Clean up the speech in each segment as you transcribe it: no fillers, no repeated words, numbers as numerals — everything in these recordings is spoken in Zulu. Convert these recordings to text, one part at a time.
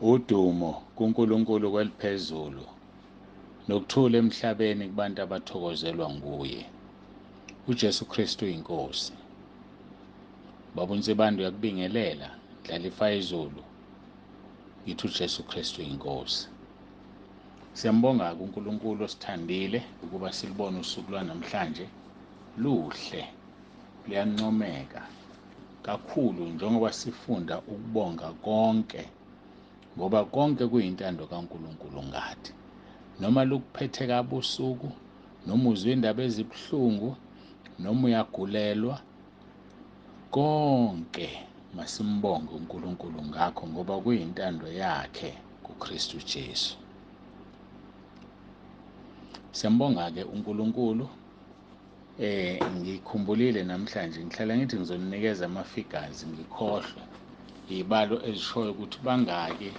Udumo kuNkulunkulu kweliphezulu, nokuthula emhlabeni kubantu abathokozelwa nguye. UJesu Kristu inkosi. Baba uNsibande uyakubingelela, Ndlalifa izulu. Ngithi uJesu Kristu inkosi. Siyambonga uNkulunkulu osithandile ukuba silibone usuku lwanamhlanje luhle, luyancomeka kakhulu njengoba sifunda ukubonga konke, ngoba konke kuyintando kaNkulunkulu ngathi. Noma lukuphethe kabusuku, noma uzwa indaba ezibuhlungu, noma uyagulelwa, konke masimbonge uNkulunkulu ngakho, ngoba kuyintando yakhe kuKristu Jesu. Siyambonga-ke uNkulunkulu. Ngikhumbulile namhlanje, ngihlala ngithi ngizoninikeza ama-figures, ngikhohlwe iy'balo ezishoyo ukuthi bangaki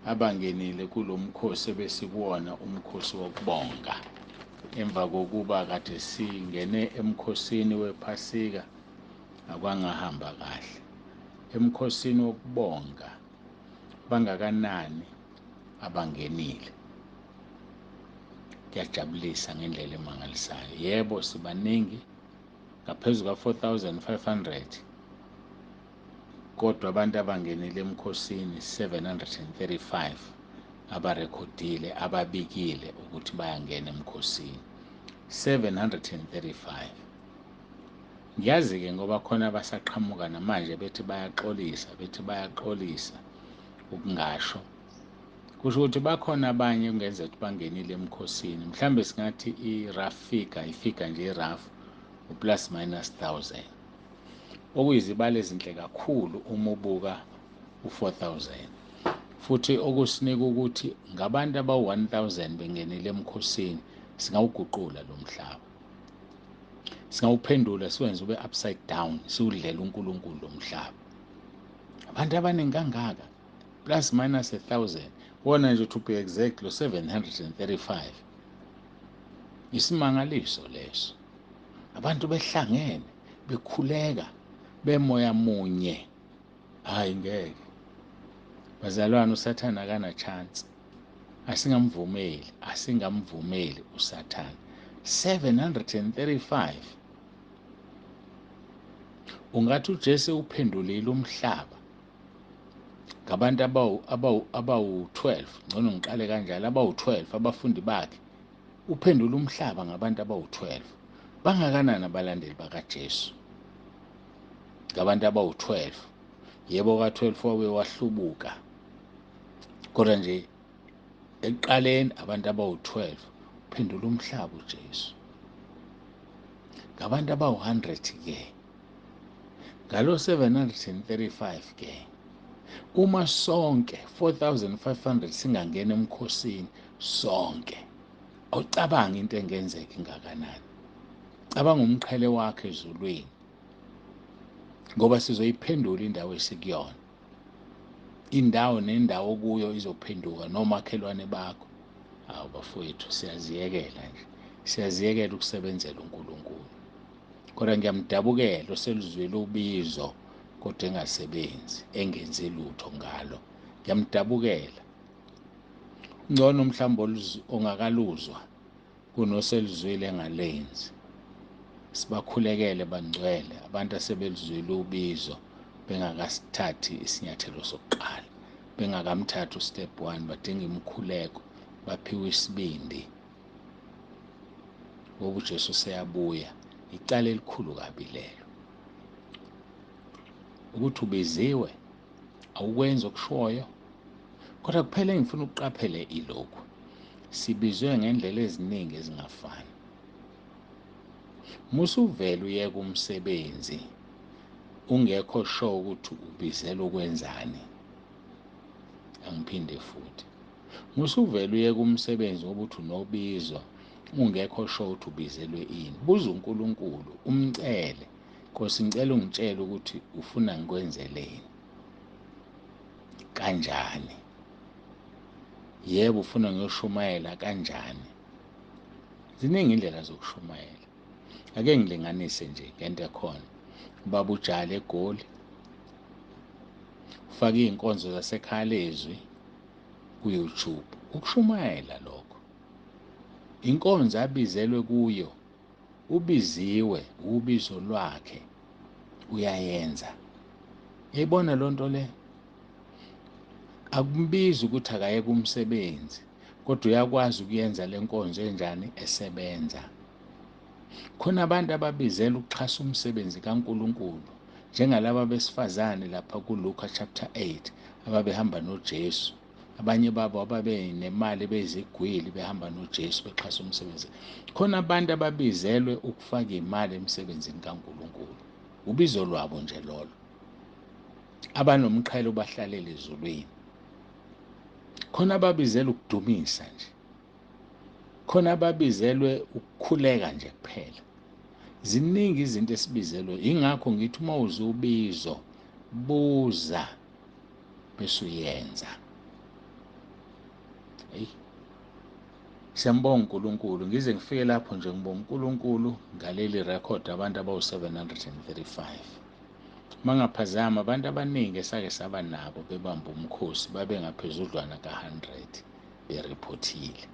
abangenile kulo mkhosi ebesikuwona, umkhosi wokubonga. Emva kokuba kade singene emkhosini wePhasika, akwangahamba kahle. Emkhosini wokubonga bangakanani abangenile? Kuyajabulisa ngendlela emangalisayo. Yebo, sibaningi ngaphezu ka-4500, kodwa abantu abangenile emkhosini 735 abarekhodile, ababikile ukuthi bayangena emkhosini. 735. Ngiyazi-ke ngoba khona abasaqhamuka namanje bethi bayaxolisa, bethi bayaxolisa ukungasho. Kusho ukuthi bakhona abanye kungenzeka ukuthi bangenile emkhosini. Mhlambe singathi i-rough figure, ifigure nje i-rough, u-plus minus 1000. Okuyizibalo ezinhle kakhulu uma ubuka u-4000. Futhi okusinika ukuthi ngabantu abawu-1000 bengenile emkhosini, singawuguqula lo mhlaba. Singawuphendula siwenze ube upside down, siwudlele uNkulunkulu lo mhlaba. Abantu abaningi kangaka, plus minus 1000, wona nje to be exact lo 735. Isimangaliso leso. Abantu behlangene, bekhuleka, bemoya munye. Hayi ngeke. Bazalwane, uSathane akana chance. Asingamvumeli, asingamvumeli uSathane. 735. Ungathi uJesu uphendulile umhlaba ngabantu abawu-12, ngcono ngiqale kanjalo, abawu-12 abafundi bakhe. Uphendula umhlaba ngabantu abawu-12. Bangakanani abalandeli bakaJesu? Ngabantu abawu-12. Yebo, ka-12 wabe wahlubuka, kodwa nje ekuqaleni abantu abawu-12 uphendula umhlaba uJesu. Ngabantu abawu-100 ke, ngalo 735 ke, uma sonke 4500 singangena emkhosini sonke, awucabanga into engenzeka ingakanani. Cabanga umqhele wakhe ezulwini, ngoba sizoyiphendula indawo esikuyona. Indawo nendawo kuyo izophenduka, nomakhelwane bakho. Hawu bafowethu, siyaziyekela nje, siyaziyekela ukusebenzela uNkulunkulu. Kodwa ngiyamdabukela oseluzwile ubizo kodwa engasebenzi, engenzi lutho ngalo. Ngiyamdabukela. Ngcono mhlawumbe ongakaluzwa kunoseluzwile engalenzi. Sibakhulekele bangcwele abantu asebeluzwile ubizo bengakasithathi isinyathelo sokuqala, bengakamthathi ustep 1, badinga imikhuleko, baphiwe isibindi, ngoba uJesu seyabuya. Icala elikhulu kabi lelo, ukuthi ubiziwe awukwenzi okushoyo. Kodwa kuphela engifuna ukuqaphele ilokhu, sibizwe ngendlela eziningi ezingafani. Musuvele uyeke umsebenzi ungekho sure ukuthi ubizela ukwenzani. Angiphinde futhi, musuvele uyeke umsebenzi ngoba uthi unobizo ungekho sure ukuthi ubizelwe ini. Buza uNkulunkulu, umcele, Nkosi ngicela ungitshele ukuthi ufuna ngikwenzeleni, kanjani. Yebo, ufuna ngiyoshumayela kanjani. Ziningi indlela zokushumayela. Ake ngilinganise nje ngento ekhona. Ubaba uJali eGoli, Ufaka iy'nkonzo zasekhaya lezwi ku-YouTube, ukushumayela lokho. Inkonzo abizelwe kuyo, ubiziwe, ubizo lwakhe, uyayenza. Yayibona loo nto le? Akumbizi ukuthi akayeke umsebenzi, kodwa uyakwazi ukuyenza le nkonzo enjani esebenza. Khona abantu ababizela ukuxhasa umsebenzi kaNkulunkulu, njengalaba besifazane lapha kuLuka chapter 8 ababehamba noJesu. Abanye babo ababenemali bezigwili behamba noJesu bexhasa umsebenzi. Khona abantu ababizelwe ukufaka imali emsebenzini kaNkulunkulu, ubizo lwabo nje lolo. Abanomqhele ubahlalele ezulwini. Khona ababizelwe ukudumisa nje, khona ababizelwe ukukhuleka nje kuphela. Ziningi izinto esibizelwe, ingakho ngithi uma uzubizo buza bese uyenza. Hey, siyambonga uNkulunkulu. Ngize ngifike lapho nje ngibonga uNkulunkulu ngaleli record abantu abawu-735. Mangaphazama abantu abaningi esake saba nabo bebamba umkhosi babe ngaphezudlwana ka-100 beriphothile.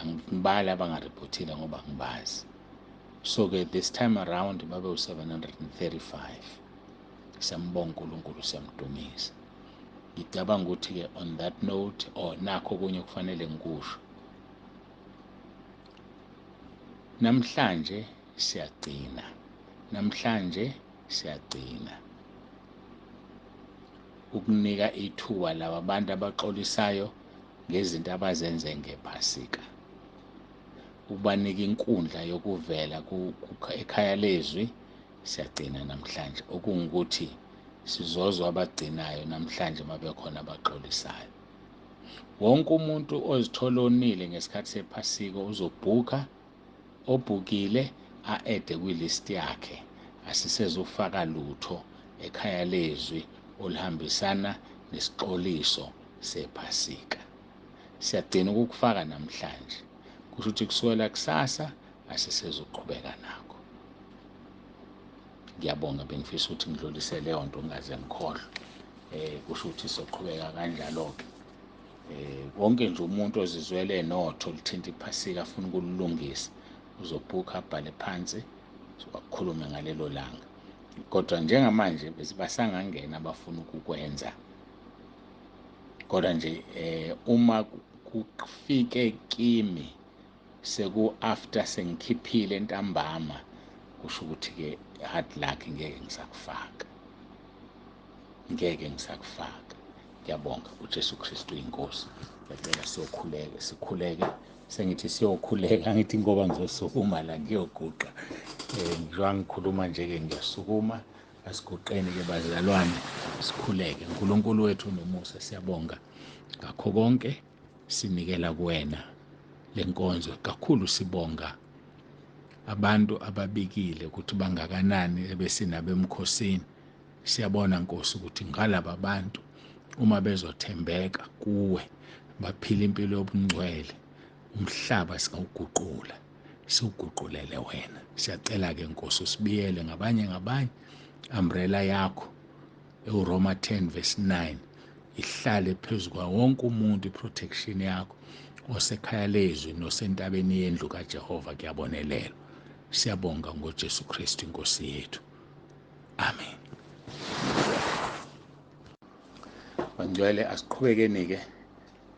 Angibali abangariphothile ngoba ngibazi. So-ke this time around babe u-735. Siyambonga uNkulunkulu, siyamdumisa. Ngicabanga ukuthi-ke on that note, or nakho okunye kufanele ngikusho. Namhlanje siyagcina, namhlanje siyagcina ukunika ithuba laba bantu abaxolisayo ngezinto abazenze ngePhasika, ukubanika inkundla yokuvela ekhaya lezwi. Siyagcina namhlanje, okungukuthi sizozwa abagcinayo namhlanje mabekhona abaxolisayo. Wonke umuntu ozithola onile ngesikhathi sePhasika uzobhukha, obhukile a-ede kwilist yakhe. Asisezufaka lutho ekhaya lezwi oluhambisana nesixoliso sePhasika. Siyagcina ukukufaka namhlanje, kusho ukuthi kusukela kusasa asisezuqhubeka nakho. Ngiyabonga, bengifisa ukuthi ngidlulise leyo nto ngingaze ngikhohlwe. Kusho ukuthi sizoqhubeka kanjalo-ke. Wonke nje umuntu ozizwele notho oluthinta iPhasika afuna ukululungisa uzobhukha, abhale phansi, akhulume ngalelo langa. Kodwa njengamanje basangangena abafuna ukukwenza. Kodwa nje uma kufike kimi seku after sengikhiphile ntambama, kusho ukuthi-ke hard luck, ngeke ngisakufaka, ngeke ngisakufaka. Ngiyabonga, uJesu Kristu inkosi. Ngiyacela siyokhuleka, sikhuleke. Sengithi siyokhuleka, ngithi ngoba ngizosukuma la ngiyoguqa. Njengoba ngikhuluma nje-ke ngiyasukuma. Asiguqeni-ke bazalwane, sikhuleke. uNkulunkulu wethu nomusa, siyabonga ngakho konke, sinikela kuwena lenkonzo. Kakhulu sibonga abantu ababikile ukuthi bangakanani ebesinabo emkhosini. Siyabona Nkosi ukuthi ngalaba bantu uma bezothembeka kuwe, baphila impilo yobungcwele, umhlaba singawuguqula, siwuguqulele wena. Siyacela-ke Nkosi usibiyele ngabanye ngabanye, umbrella yakho eRoma 10 verse 9 ihlale phezu kwa wonke umuntu, iprotection yakho osekhaya lezwi nosentabeni yendlu kaJehova kuyabonelelwa. Siyabonga ngoJesu Kristu inkosi yethu. Amen. Bangcwele, asiqhubekeni-ke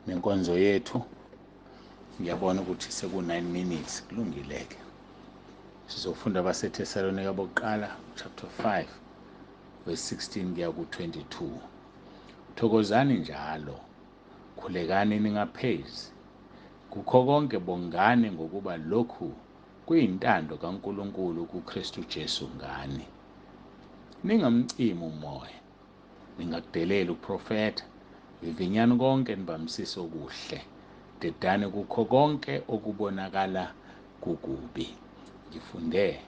nenkonzo yethu. Ngiyabona ukuthi seku-9 minutes, kulungile-ke. Sizofunda abaseThesalonika bokuqala chapter 5 verse 16 kuya ku-22. Thokozani njalo, khulekani ningaphezi. Kukho konke bongani, ngokuba lokhu kuyintando kaNkulunkulu kuKristu Jesu ngani. Ningamcimi umoya, ningakudeleli ukuprofetha, vivinyani konke, nibambisise okuhle, dedani kukho konke okubonakala kukubi. Ngifunde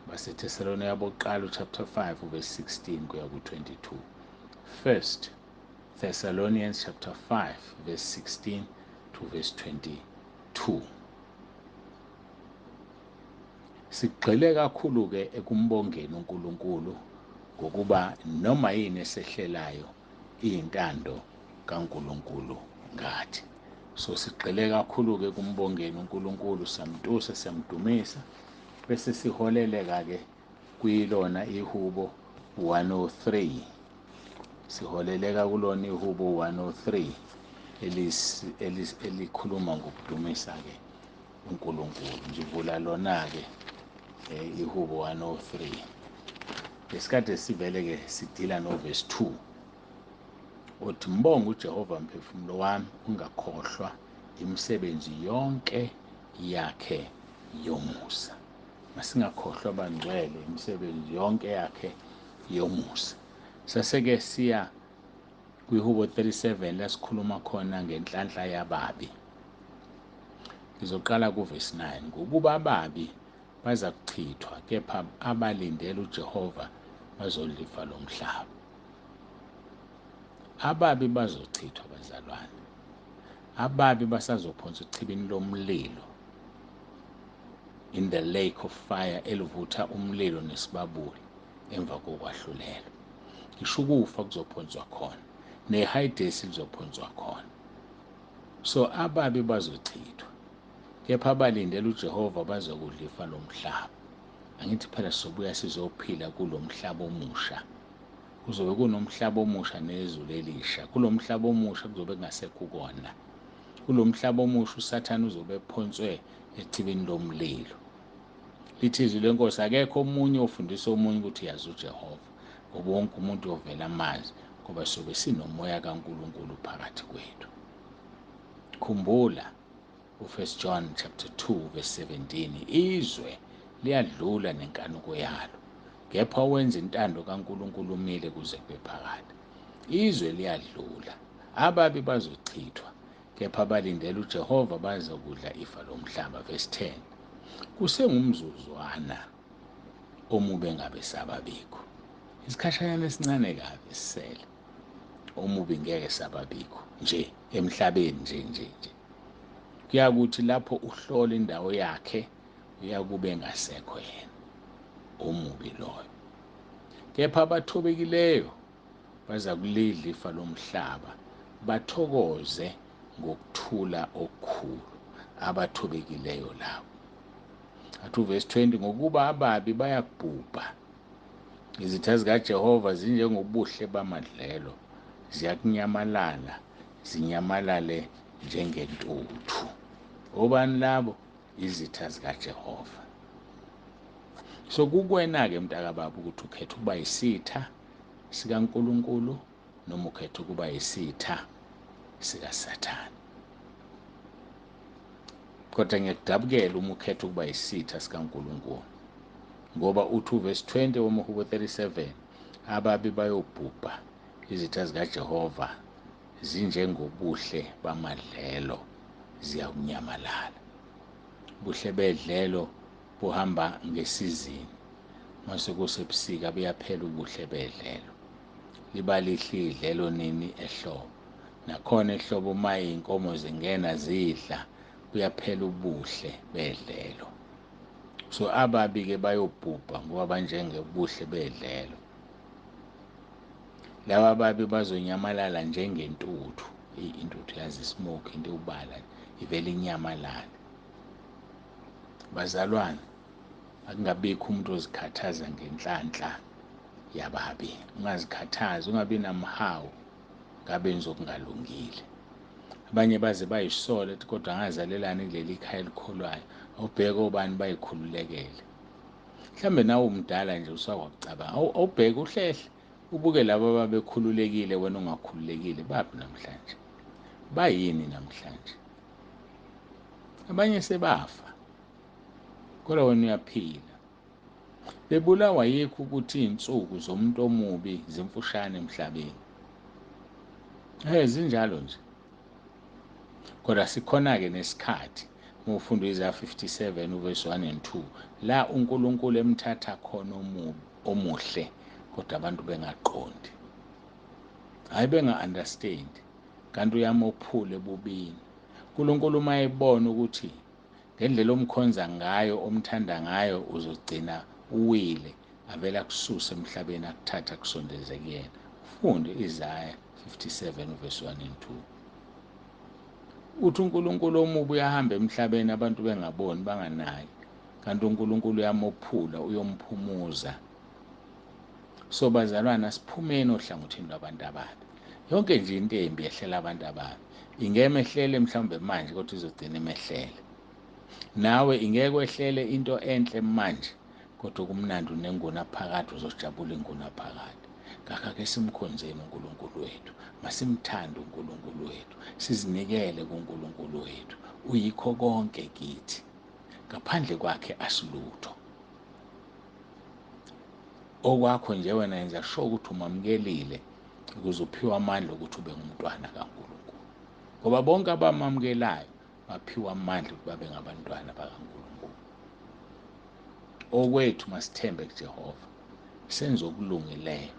baseThesalonika bokuqala chapter 5 verse 16 kuya ku-22. First Thessalonians chapter 5 verse 16 to verse 22. Sigxile kakhulu ke ekumbongeni uNkulunkulu ngokuba noma yini esehlelayo iyintando kaNkulunkulu ngathi. So sigxile kakhulu-ke kumbongeni uNkulunkulu, siyamtusa, siyamdumisa, bese siholeleka-ke kuyilona ihubo 103. Siholeleka kulona ihubo 103 elikhuluma ngokudumisa-ke uNkulunkulu. Ngivula lona-ke ihubo 103. Lesikade sivele-ke sidila novesi 2 uthi, mbonge uJehova mphefumulo wami, ungakhohlwa imisebenzi yonke yakhe yomusa. Masingakhohlwa abangcwele imisebenzi yonke yakhe yomusa. Saseke siya kwihubo 37 lasikhuluma khona ngenhlanhla yababi. Ngizoqala kuvesi 9. Ngokuba ababi baza kuchithwa, kepha abalindela uJehova bazolifa lomhlaba. Ababi bazochithwa bazalwane. Ababi basazophonswa echibini lomlilo, in the lake of fire, elivutha umlilo nesibabuli emva kokwahlulelwa. Ngisho ukufa kuzophonswa khona, nehayidesi lizophonswa khona. So ababi bazochithwa, kepha abalindela uJehova bazokudla ifa lomhlaba. Angithi phela sizobuya sizophila kulomhlaba omusha. Kuzobe kunomhlaba omusha nezulu elisha. Kulomhlaba omusha kuzobe kungasekho ukona. Kulomhlaba omusha uSathane uzobe ephonswe echibini lomlilo. Lithi izwi lenkosi, akekho omunye ofundisa omunye ukuthi yazi uJehova, ngoba wonke umuntu uyovela amazi, ngoba sobe sinomoya kaNkulunkulu phakathi kwethu. Khumbula u1 John chapter 2 verse 17, izwe liyadlula nenkanuko yalo, kepha owenza intando kaNkulunkulu umile kuze kube phakade. Izwe liyadlula, ababi bazochithwa, kepha abalindela uJehova bazokudla ifa lomhlaba. Verse 10, kusengumzuzwana omubi engabe sababikho. Isikhashanyana esincane kabi esisele, omubi ngeke sababikho nje emhlabeni nje nje nje. Kuyakuthi lapho uhlola indawo yakhe, uyakube engasekho yena omubi loyo. Kepha abathobekileyo baza kulidla ifa lomhlaba, bathokoze ngokuthula okukhulu, abathobekileyo labo. Athi uvesi 20, ngokuba ababi bayakubhubha, izitha zikaJehova zinjengobuhle bamadlelo, ziyakunyamalala, zinyamalale njengentuthu. Obani labo? Izitha zikaJehova. So kukwena-ke mntakababa ukuthi ukhetha ukuba yisitha sikaNkulunkulu noma ukhetha ukuba yisitha sikaSathane. Kodwa ngiyakudabukela uma ukhetha ukuba yisitha sikaNkulunkulu, ngoba uthi uvesi 20 woMahubo 37, ababi bayobhubha, izitha zikaJehova zinjengobuhle bamadlelo, ziyakunyamalala. Ubuhle bedlelo buhamba ngesizini, mase kusebusika buyaphela ubuhle bedlelo. Liba lihle idlelo nini? Ehlobo. Nakhona ehlobo uma iy'nkomo zingena zidla, buyaphela ubuhle bedlelo. So ababi-ke bayobhubha ngoba banjengobuhle bedlelo. Laba ababi bazonyamalala njengentuthu. Intuthu yazi, smoke, into ewubala ivele inyamalale. Bazalwane, akungabikho umuntu ozikhathaza ngenhlanhla yababi. Ungazikhathazi, ungabi namhawu ngabenzi okungalungile. Abanye baze bayisole ethi kodwa ngazalelani kuleli khaya elikholwayo, awubheke obani bayikhululekele. Mhlambe nawe umdala nje usakwakucabanga, awubheke uhlehle ubuke laba ababekhululekile wena ungakhululekile, baphi namhlanje? Bayini namhlanje? Abanye sebafa, kodwa wena uyaphila. Bebulawa yikho ukuthi iy'nsuku zomuntu omubi zimfushane emhlabeni. Zinjalo nje. Kodwa sikhona-ke nesikhathi, uma ufunda u-Isaya 57 uvesi 1 and 2, la uNkulunkulu emthatha khona omuhle, kodwa abantu bengaqondi, hhayi benga-understand, kanti uyamophula ebubini. uNkulunkulu uma ebona ukuthi ngendlela omkhonza ngayo, omthanda ngayo, uzogcina uwile, avele akususe emhlabeni, akuthathe akusondeze kuyena. Ufunde Isaya 57 verse 1 and 2. Uthi uNkulunkulu omubi uyahamba emhlabeni abantu bengaboni, banganaki, kanti uNkulunkulu uyamophula, uyomphumuza. So bazalwana, siphumeni ohlangothini lwabantu ababi. Yonke nje into embi yehlela abantu ababi. Ingemehlele mhlawumbe manje, kodwa izogcina imehlele. Nawe ingeke kwehlele into enhle manje, kodwa kumnandi unenguna phakathi, uzojabula inguna phakathi. Ngakho ake simkhonzeni uNkulunkulu wethu, masimthande uNkulunkulu wethu, sizinikele kuNkulunkulu wethu. Uyikho konke kithi, ngaphandle kwakhe asilutho. Okwakho nje wena yenza sure ukuthi umamukelile ukuze uphiwe amandla ukuthi ube ngumntwana kaNkulunkulu, ngoba bonke abamamukelayo baphiwa amandla ukuthi babe ngabantwana bakaNkulunkulu. Okwethu masithembe kuJehova, senze okulungileyo,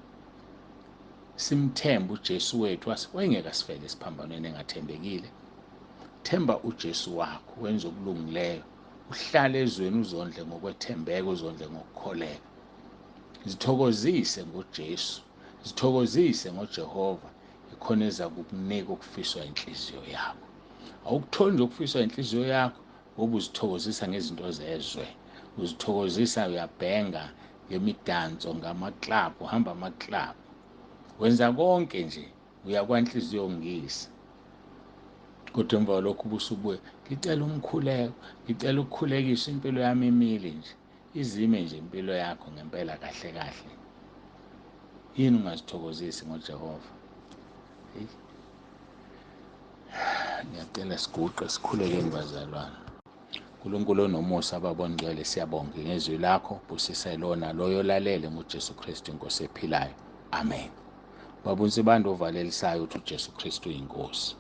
simthembe uJesu wethu. Wayengeke asifele esiphambanweni engathembekile. Themba uJesu wakho, wenze okulungileyo, uhlale ezweni, uzondle ngokwethembeka, uzondle ngokukholeka. Zithokozise ngoJesu, zithokozise ngoJehova, ikhona eza kukunika okufiswa inhliziyo yakho. Awukutholi nje okufiswa inhliziyo yakho ngoba uzithokozisa ngezinto zezwe, uzithokozisa uyabhenga ngemidanso, ngama-club, uhamba ama-club, wenza konke nje, uyakwanhliziyo ngisi. Kodwa emva kwalokho ubusubuye, ngicela umkhuleko, ngicela ukukhulekiswa, impilo yami imile nje, izime nje impilo yakho ngempela kahle kahle. Yini ungazithokozisi ngoJehova? Ngiyacela siguqe sikhulekeni bazalwane. uNkulunkulu onomusa, Baba ongcwele, siyabonga ngezwi lakho, busisa lona loyo olalele ngoJesu Kristu inkosi ephilayo. Amen. Baba uNsibande ovalelisayo uthi uJesu Kristu uyinkosi.